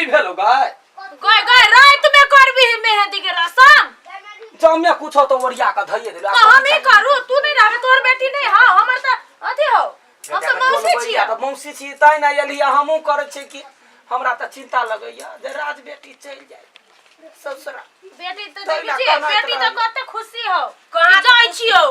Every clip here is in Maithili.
मेहदी भेलो गाय। गय गय, रात में करबी मेहंदी के रसम? जमे कुछो तो ओरिया के धइए देलु। तो हम ही करू, तू नहीं रहबे, तोहर बेटी नहीं हौ, हमर त अथी हौ, हम त मौसी छियै। तऽ मौसी छी तैं ने एलियै। हमहूँ करै छी कि हमरा तऽ चिंता लगैया जे राज बेटी चलि जाय ससुरा। बेटी त तै देखै लए छी कनैत बेटी त रहैया। कते खुशी हौ कि जाइ छियौ,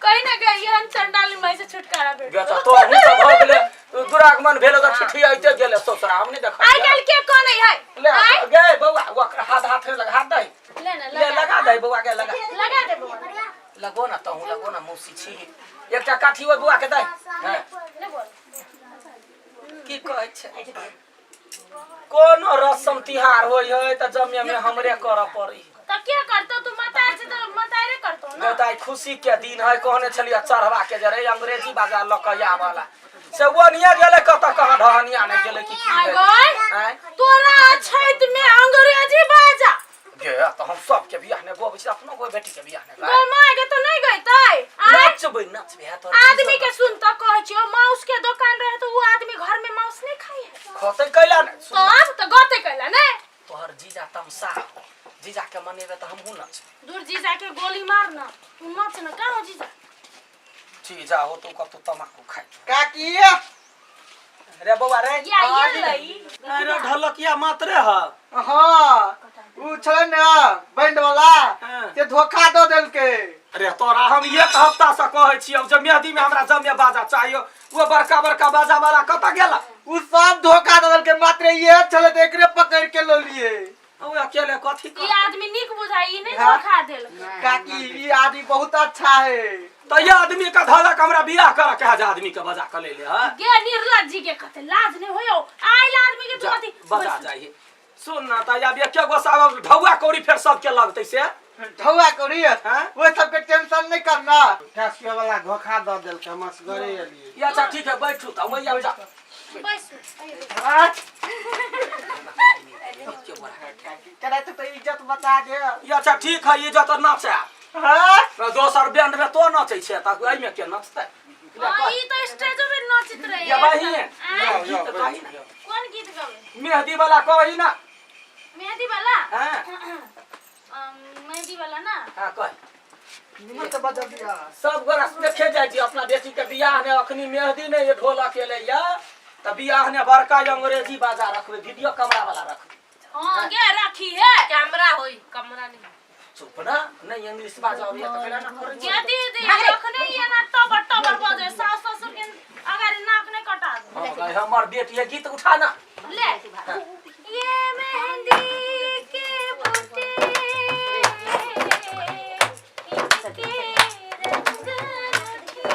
कहीं ना कहीं एहन चंडाली माई से छुटकारा भेट। बेटा तो अहूँ तऽ भऽ गेलै, दुरागमन भेल तऽ ठिठियाइते गेलै ससुरा, हम नहि देखलियै। आइ काल्हि के कनै है? ले। आँय? गे बौआ, ओकरा हाथ हाथ लगा, हाथ दही। ले ना। ले, लगा दे बौआ के, लगा। लगा दे बौआ, लगा। लगो ना, तहूँ लगो ना, मौसी छी। एकटा काठी ओहि बौआ के दे। हँ। ले बोल। की कहै छै, कोनो रसम तिहार होइ है तऽ जमे में हमरे करऽ पड़ै। त के करतो? तू मतार छै त मतारे करतो ना। गै, तऽ आइ खुशी के दिन है, कहने छलियै चढ़वा के जे रे अंग्रेजी बाजार लऽ कऽ आबऽ से ओनिये गेलै, कतऽ कहाँ ढहनिया नहि गेलै कि की आइ भेलै? गै, आँय? तोरा अछैत में अंग्रेजी बाजा? गे, तऽ हम सबके बियाह नहि गबै छी, अपनो गो बेटी के बियाह नहि गै गाय। माय के तो नहीं गइतै? आँय? नचबै, नचबै है तोहर। आदमी के सुन त कहै छियो, माउस के दुकान रहे तो उ आदमी घर में माउस नहीं खाई है। खतै कैला ने सुन। तब त गते कैला ने। तोहर जीजा तमसा, जीजा के मनेबे तऽ हमहूँ नचबै। दूर, जीजा के गोली मार ना, तू नच ना। कहाँ हो जीजा? जीजा हो तू कतौ तमाकू खाइ। काकी। रे बौआ रे। या ये लई। अरे ढोलकिया मात्रे ह। हाँ, उ छलै ने बैंड वाला। हाँ। से धोखा दऽ देलकै। अरे तोरा हम एक हफ्ता से कहै छियौ जे मेहदी में हमरा जमे बाजा चाहियो, वो बड़का बड़का बाजा वाला कतऽ गेला? उ सब धोखा दऽ देलकै, मात्र इहे छलै तऽ एकरे पकड़ के लऽ लिए। ओ अकेले कथी ई करतै? आदमी नीक बुझाई, ई नहीं हाँ। धोखा देल। काकी, ई आदमी बहुत अच्छा है। तऽ ये आदमी के धलक, हमरा बियाह करऽ के है जे आदमी के बजा के ले ले है। गे निर्लज जी के कते लाज नहीं होयो आइल आदमी के तू जा, अथी बजा जाइए। सुन ना, तऽ आब एके गो साब ढौआ कौड़ी फेर सबके लगतै से। ढौआ कौड़ी। हाँ? ओहि सबके टेंशन नहीं करना। टैक्सी वाला धोखा दऽ देलकै, हम असगरे एलियै। ये अच्छा ठीक है, बैठू तऽ वही आब जा। बैसू। तेरा तो इज्जत बचा दे। ये अच्छा ठीक है, इज्जत नाचे। हाँ? दोसर बैंड में तो नाचै छै तऽ एहिमे के नचतै? हाँ, ई तो स्टेज पे नाचत रहे। ये बहिन। आँय? गीत कही ना। कौन गीत गावे? मेहंदी वाला कही ना। मेहंदी वाला? हाँ। मेहंदी वाला ना? हाँ, कह। निमन से बजा दिया। सब गोरा देखे जाइ छी, अपना बेटी के बियाह ने अखनी मेहंदी ने ये ढोलक एलै या तऽ बियाह ने बड़का अंग्रेजी बाजा रखबै, वीडियो कैमरा वाला रखबै। हाँ गे, रखी है। कैमरा होई, कमरा नहीं। चुप ना, नहीं इंग्लिश बाजा अबैया तऽ कैला ना करै छी? गे दीदी, रखने ही है ना, टबर टबर बजे, सास ससुर के अगर नाक नहीं कटा दे। हाँ, गई हमर बेटी है, गीत उठा ना। ले, ये मेहंदी के बूटे इनके रंग अनूठे,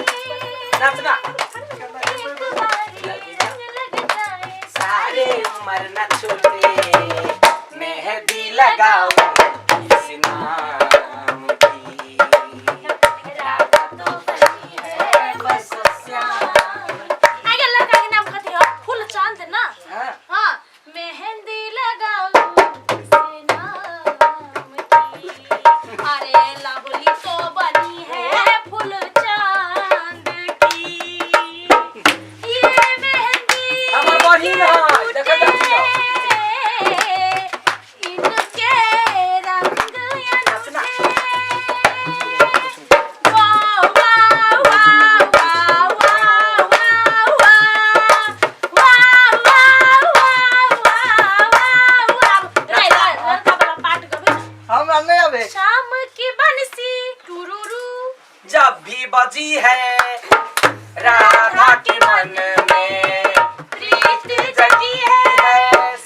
नाचना। एक बारी रंग लग जाए सारे उम्र न छूटे, मेहंदी लगाओ इस नाम की, राधा तो बनी है बस श्याम। आगे लड़का के नाम कथी हो? फूल चांद ना? हाँ। हाँ, मेहंदी लगाओ इस नाम की, अरे लवली तो बनी है फूल चांद की, ये मेहंदी हमर बहिन है, देखै जाइ छियौ। इनके रंग नाचना। अनूठे, वाह वाह वाह वाह वाह वाह वाह वाह वाह वाह वाह वाह। रे लड़का वाला पार्ट गबे। हमरा नहीं आवे। शाम की बंसी टुरुरु जब भी बजी है